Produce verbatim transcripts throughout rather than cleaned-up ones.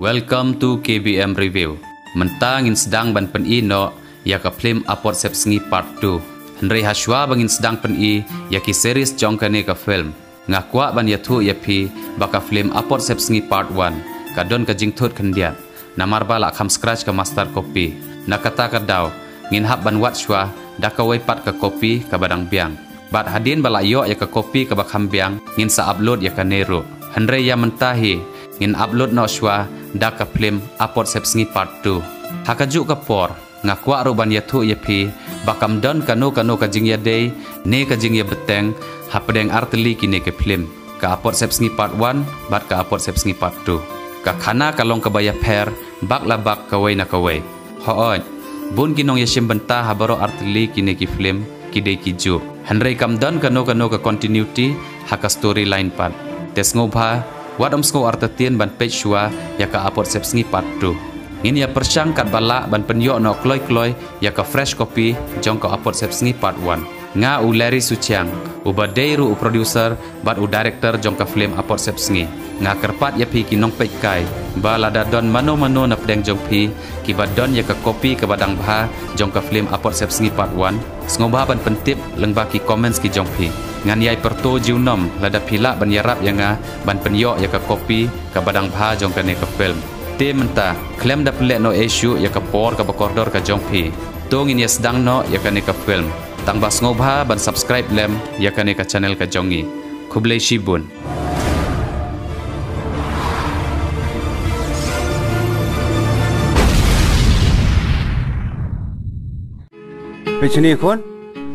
Welcome to K B M Review. Mynta ngin sdang ban pyni noh ïa ka phlim Apot Sepsngi Part two. Hynrei hashwa ba ngin sdang pyni ïa ki series jong kane ka film, nga kwah ban ïathuh ïa phi ba ka phlim Apot Sepsngi Part one ka don ka jingthut khyndiat, namar ba la kham scratch ka master copy. Na kata ka daw ngin hap ban wad shwa da kawei pat ka copy kaba dang biang. Bad hadien ba la ïoh ïa ka copy kaba kham biang, ngin sa upload ïa kane ruh. Hynrei ïa mynta hi ngin upload noh shwa da ka phlim Apot Sepsngi Part two. Ha kajuh ka por, nga kwah ruh ban ïathuh ïa phi ba kam don kano kano ka jingïadei ne ka jingïabteng hapdeng artylli kine ki phlim, ka Apot Sepsngi Part one bad ka Apot Sepsngi Part two. Ka khana ka long kaba ïapher bak la bak kawei na kawei. Hooid, bun ki nongïashim bynta ha baroh artylli kine ki phlim ki dei ki juh. Hynrei kam don kano kano ka continuity ha ka storyline pat. Te sngewbha wat ym sngew artatien ban peit shwa ïa ka Apot Sepsngi Part two. Ngin ïa pyrshang katba lah ban pynïoh noh kloi kloi ïa ka fresh copy jong ka Apot Sepsngi Part one. Nga u Larry Suchiang, uba dei ruh u producer bad u director jong ka phlim Apot Sepsngi, nga kyrpad ïa phi ki nongpeitkai ba lada don mano mano na pdeng jong phi kiba don ïa ka copy kaba dang bha jong ka phlim Apot Sepsngi Part one, sngewbha ban pyntip lyngba ki comments ki jong phi. Ngan ïai pyrto junom lada phi lah ban ïarap ïa nga ban pynïoh ïa ka copy kaba dang bha jong kane ka film. Te mynta, khlem da pynlehnohei shuh ïa ka por kaba kordor ka jong phi, to ngin ïa sdang noh ïa kane ka film. Tang ba sngewbha ban subscribe lem ïa kane ka channel ka jong ngi. Khublei shibun. Peit shane khun,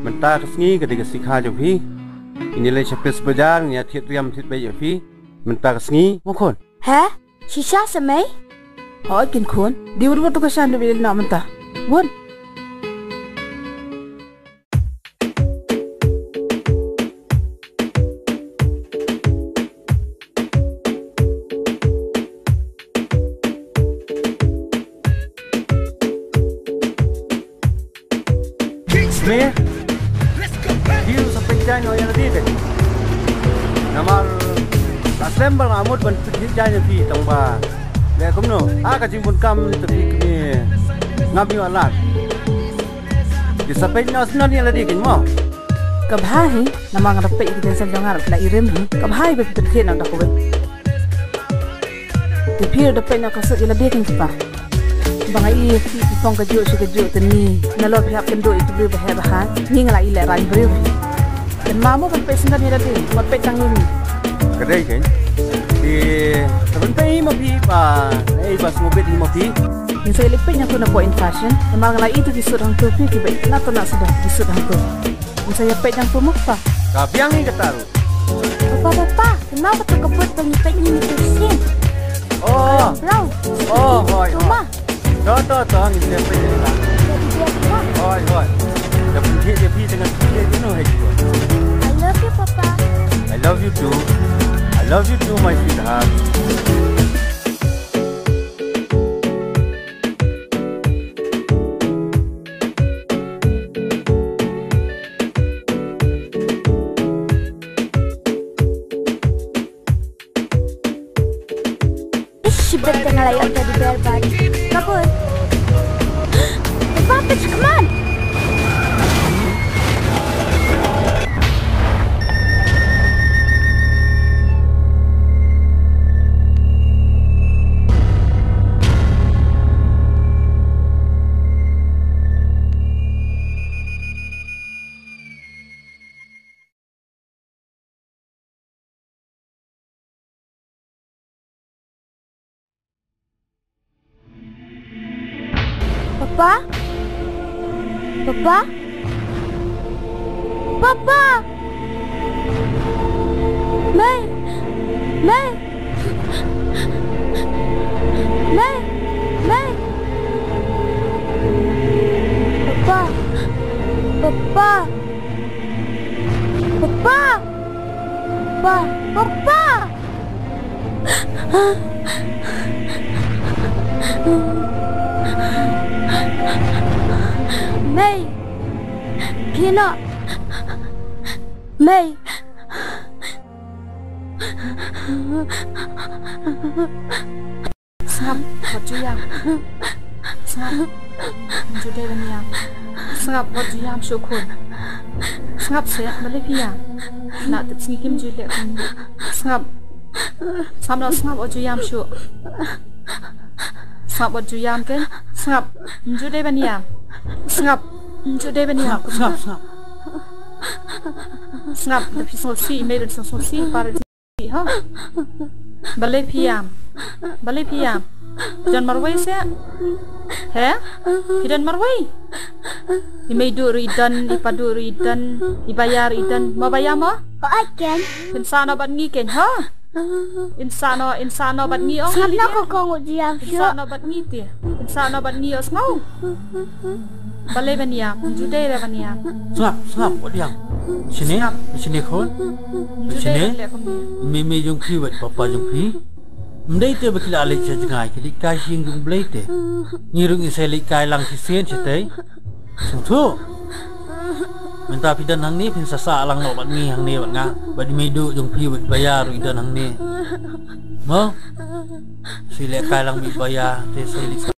mynta ka sngi ka dei ka sngi kha jong phi. Ngin ïa leit sha Police Bazar, ngin ïa thied riam thied beit ïa phi. Mynta ka sngi, mo khun. He? Shisha sa mei? Hooid keiñ khun. Dei wut wut to ka shan dei beit noh mynta. Wut. Me, phi sa pynjah noh ïa lade te. Namar la slem ba nga mut ban pynjah noh ïa phi tang ba leh kumno. Ha ka jingbun kam te phi kmie ngam ïoh lad. Phi sa pynjah noh ïa lade keiñ mo. Ka bha hi, namar nga da peit ïa ki jaiñsem jong nga la i rim hi. Ka bha hi ba phi pynjah noh da kawei. Te phi ruh da peit noh ka suk ïa lade keiñ kpa. Ba nga ïohi phi, phi phong kajuh shi kajuh te ni. Nalor phi hap kynduh ïa ki briew ba heh ba haiñ. Ngi nga la ïaleh raiñ briew. Te ma mo ban peit sngewbha ïa lade, wat peit tang ïa ngi. Ka dei keiñ. Te ban peit ma phi ba ei ba sngewbha ïa ma phi. Ngin sa ïaleh peit ïa nga tu na point fashion. Namar nga la ïohi tu ki suit hangtu phi kiba itynnat itynnat suda ki suit hangtu. Ngin sa ïa peit ïa nga tu mo pa. Ka biang hi kata ruh. Papa, papa, kynmaw kata ka boot ba ngi peit ngi ngi tu sien. Oh. Brown. Oh, hooid, hooid. To, to, to, ngin ïa peit ïa ka. Teddy bear, papa. Hooid, hooid. Da pynthik ïa phi tang ngan pynthik ïa no hai jua. I love you, papa. I love you too. I love you too, my sweetheart. Ish, shibit te nga la ïoh teddy bear bad. Kabun. Papa, come on. Papa? Papa? Papa! Mei! Mei! Mei! Mei! Papa! Papa! Papa! Pa, papa! Mei! Phi noh! Mei! Sngap, wat ju ïam. Sngap. Ym ju dei ban ïam. Sngap, wat ju ïam shuh khun. Sngap seh, balei phi ïam? Na tip sngi kim ju leh kumne. Sngap. Sngap noh, sngap, wat ju ïam shuh. Sngap, wat ju ïam kein. Sngap. Ym ju dei ban ïam. Sngap. Ym ju dei ban ïam. Sngap, sngap, sngap. Sngap, da phi sngewsih, mei don sngewsih, para Ha? Balei phi ïam? Balei phi ïam? Phi don marwei seh? He? Phi don marwei? I mei duh ruh i don, i pa duh ruh i don, i ba ïa ruh i don. Mo ba ïa mo? Ko ai ken. Phin sah noh bad ngi ken, ha? In sah noh, in sah noh bad ngi ong. Sngap noh ko kong u jiam. In sah noh bad ngi te. In sah noh bad ngi ong sngew. Balei ban ïam? Ym ju dei re ban ïam. Sngap, sngap, wat ïam. Shane, shane khun. Ym ju dei re leh kumne. Mei mei jong phi bad papa jong phi. Ym dei te ba ki la leit sha jngai, ki leit kai sha ïing jong U Blei te. Ngi ruh ngin sa leit kai lang shisien shatei. Sngewthuh. Mynta phi don hangne phin sa sah lang noh bad ngi hangne bad nga. Bad i mei duh jong phi bad ba ïa ruh i don hangne. Mo? Sa leit kai lang bad ba ïa te sa leit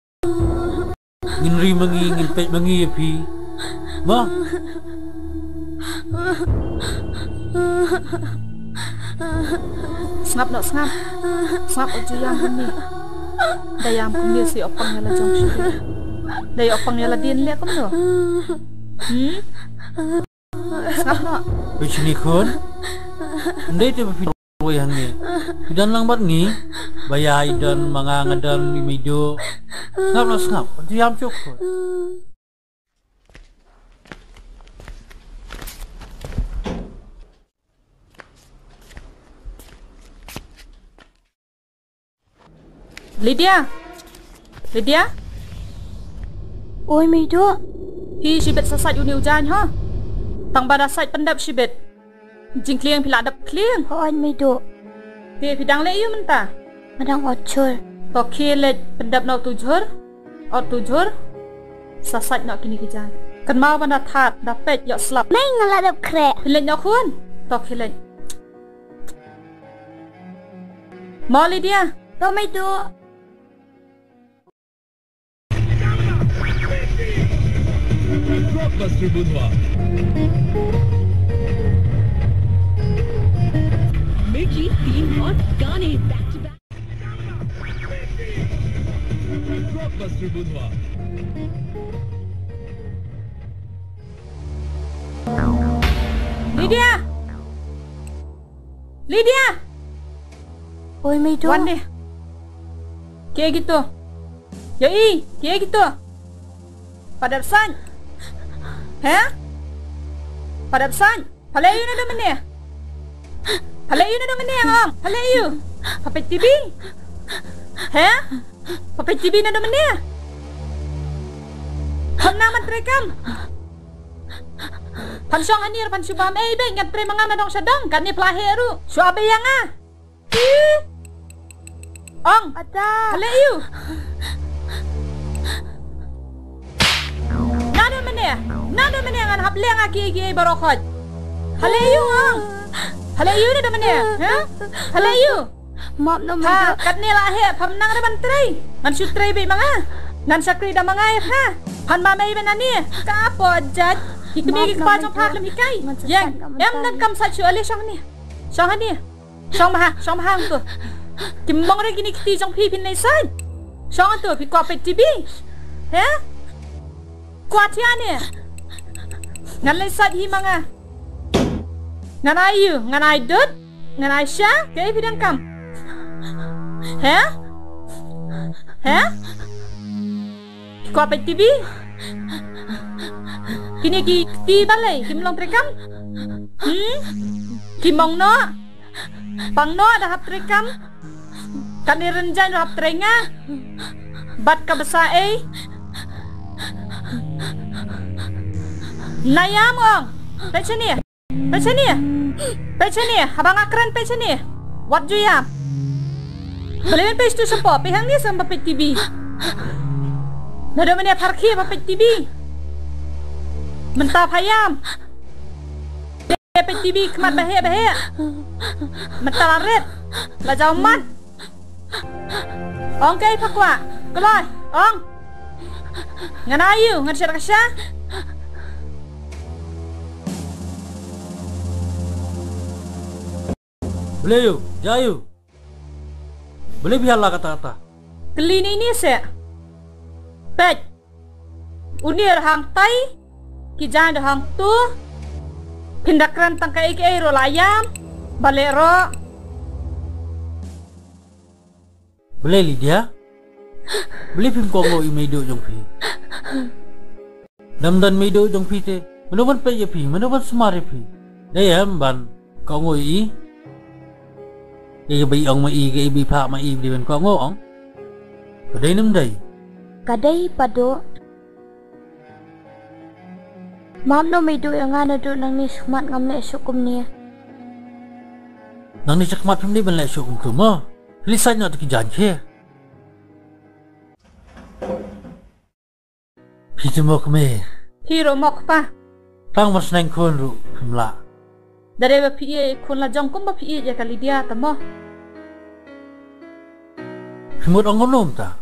Ngin ri ma ngi, ngin peit ma ngi ïa phi. Mo? Sngap noh, sngap. Sngap, wat ju ïam kumne. Da ïam kumne sa ïoh pang ïa la jong shuh. Da ïoh pang ïa la dien leh kumno. Hmm? Sngap noh. Peit shane khun. Ym dei te ba phi wei hangne. Phi don lang bad ngi. Ba ïa i don, ma nga nga don, i mei duh. Sngap noh, sngap. Wat ju ïam shuh khun. Lydia. Lydia. Oi, mei duh. Phi shibit sa sait une u jaiñ, ha? Tang ba da sait pyndep shibit. Jingklieng phi la dep klieng. Hooid, mei duh. Phi, phi dang leh aïu mynta? Nga dang ot jhur. To khie leit pyndep noh utu u jhur. Ot utu u jhur. Sa sait noh kine ki jaiñ. Kynmaw ban da thad, da peit ïoh slap. Mei, nga la dep khreh. Phi leit noh khun. To khie leit. Mo Lydia. To mei duh. Blockbuster Budhwar. मिर्ची तीन हॉट गाने back to back. Blockbuster Budhwar. Lydia! Lydia! Oi, mei duh. Wan deh. Kiei kito? Ïohi, kiei kito? Pat dep sait. He? Pat dep sait. Pha leh aïu naduh mynne? Pha leh aïu naduh mynne, ong? Pha leh aïu? Pha peit TV? He? Pha peit TV naduh mynne? Pham nang ban trei kam? Phan shong hangne, phan shu bam ei beit, ngan trei ma nga na dong sha dong, kane pha la heh ruh. Shu ap ïa nga. Ih. Ong. Ata. Pha leh aïu? Naduh mynne, naduh mynne ngan hap leh nga kiei kiei baroh khoit. Pha leh aïu, ong? Pha leh aïu naduh mynne? Ha? Pha leh aïu? Map noh mynta. Ha, katne la heh, pham nang re ban trei. Ngan shu trei beit ma nga. Ngan shakri da ma nga ïa pha. Phan bam ei beit nangne. Ka por jait. Ki kmie ki kpa jong pha khlem hikai. Ïeng, em donkam sait shuh, ale shong hangne. Shong hangne. Shong bha, shong bha hangto. Kim mong re kine ki kti jong phi phin leit sait. Shong hangto, phi kwah peit TV. He? Kwah thiah ne. Ngan leit sait hi ma nga. Ngan ai ïu, ngan ai dud, ngan ai sha, kaei phi donkam? He? He? Kwah peit TV? Kine ki kti balei, kim long treikam? Hmm? Kim ong noh? Pang noh da hap treikam. Kane rynjang ruh hap trei nga. Bad ka bsa ei. Nai ïam ong. Peit shane. Peit shane. Peit shane. Haba nga kren peit shane. Wat ju ïam. Balei men peit tu shapoh, peit hangne sa ba peit TV. Naduh mynne pharkhie ba peit TV. Mynta pha ïam. Peit TV khmat ba heh ba heh. Mynta la rit. La jaw mat. Ong kaei pha kwah. Kloi, ong. Ngan ai ïa u, ngan shet ka sha. Balei ïa u, jia ïa u. Balei phi ïa la katta katta. Kylli ine ine seh. Peit. Une u hangtai, ki jaiñ u hangtu. Phin da kren tang kaei kaei ruh la ïam. Balei ruh. Balei Lydia? Balei phim kohnguh ïa i meiduh jong phi? Dang don meiduh jong phi te, mano ban peit ïa phi, mano ban sumar ïa phi? Dei em ban kohnguh ïa i? Ïa kaba i ong ma i, kaei ba i phah ma i, dei ban kohnguh ong? Ka dei ne ym dei? Ka dei Paduh. Map no meiduh ïa nga naduh nangne shakhmat ngam leh shuh kumne. Nangne shakhmat phim dei ban leh shuh kumtu mo. Phi leit sait noh ïa ki jaiñ khie. Phi te mo kmie. Phi ruh mo kpa. Tang ban sneng khun ruh phim lah. Da dei ba phi ïeit ïa i khun la jong kumba phi ïeit ïa ka Lydia te mo. Phi mut ong kumno mynta?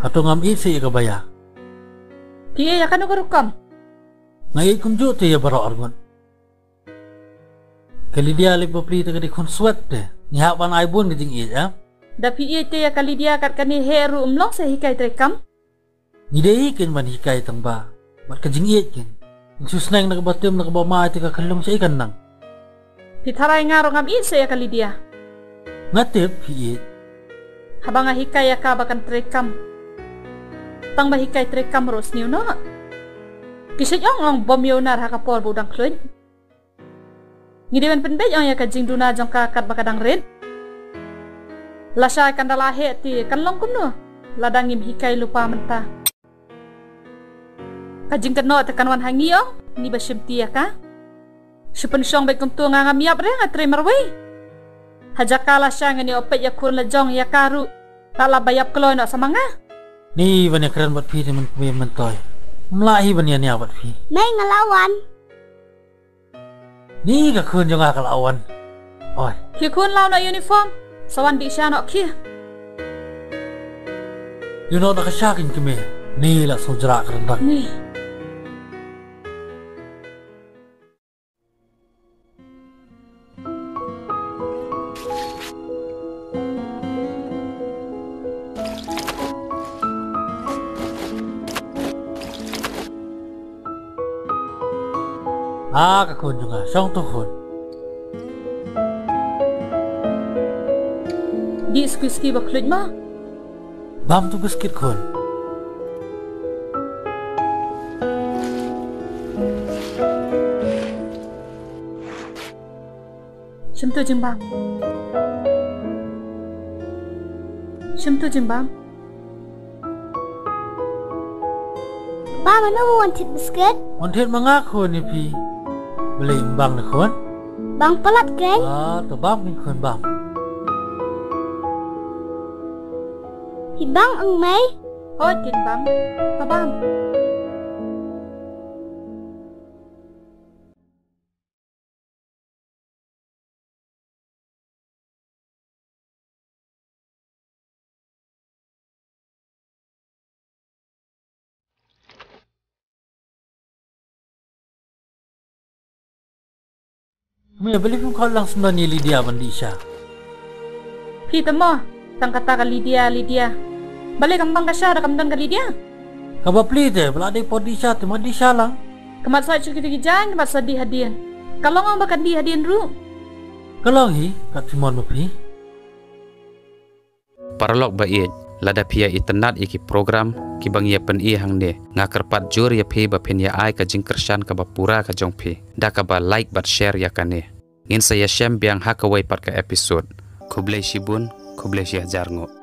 Hato ngam ïeit seh ïa ka Baya? Phi ïeit ïa kano ka rukom? Nga ïeit kumjuh te ïa baroh arngut. Ka Lydia leit bapli te ka dei khun swet te. Ngi hap ban ai bun ka jingïeit, eh? Da phi ïeit te ïa ka Lydia kat kane heh ruh ym long sa hikai treikam. Ngi dei hi kein ban hikai tang ba bad ka jingïeit kein. Ngi shu sneng na kaba tim na kaba mai te ka khyllung shaei kan nang. Phi tharai nga ruh ngam ïeit seh ïa ka Lydia. Nga tip phi ïeit. Haba nga hikai ïa ka ba kan treikam. Tang ba hikai treikam ruh sniew noh. Ki shait ong ong bym ïoh nar ha ka por ba u dang khluit. Ngi dei ban pynbeit ong ïa ka jingduna jong ka katba ka dang rit. Lashai kan da la heh te kan long kumno lada ngim hikai lypa mynta. Ka jingkynnoh te kan wan ha ngi ong, ngi ba shimti ïa ka. Shu pynshong beit kumtu nga ngam ïap re nga trei marwei. Ha jaka lashai ngan ïoh peit ïa khun la jong ïa ka ruh. Ka la ba ïap kloi noh sa ma nga. Ni ban ïakren bad phi te mynkmie myntoi. Ym lah hi ban ïania bad phi. Mei nga la wan. Ni ka khun jong nga ka la wan. Oi. Khie khun law noh uniform. Sa wan dih sha noh khie. Ïa noh da ka sha kin kmie. Ni la sngewjrah ka ryndang. Ni. Ah, ka khun jong nga, shong tu khun. Dih suki suki ba khluit ma. Bam tu biskit khun. Shim tu jingbam. Shim tu jingbam. Ba, mano ba wan thied biskit? Wan thied ma nga khun ïa phi. Balei ym bang ne khun? Bang palat kein. Ah, to bam kein khun bam. Phi bang ong mei? Hooid kein bam. To bam. Me balei phim khot lang syndon ïa Lydia ban dih sha? Phi te mo, tang kata ka Lydia, Lydia. Balei kam bang ka sha da kam don ka Lydia? Kaba plie te, ba la dei por dih sha te, ma dih sha lang. Ka mat sa shu kito ki jaiñ, ka mat sa dih hadien. Ka long ong ba kan dih hadien ruh. Ka long hi, kat phi mon ma phi. Paralok ba ïeit, lada phi ïa itynnad ïa ki program kiba ngi ïa pyni hangne, nga kyrpad jur ïa phi ba phin ïa ai ka jingkyrshan kaba pura ka jong phi da kaba like bad share ïa kane. Ngin sa ïashem biang ha kawei pat ka episode. Khublei shibun, khublei shihajar nguh.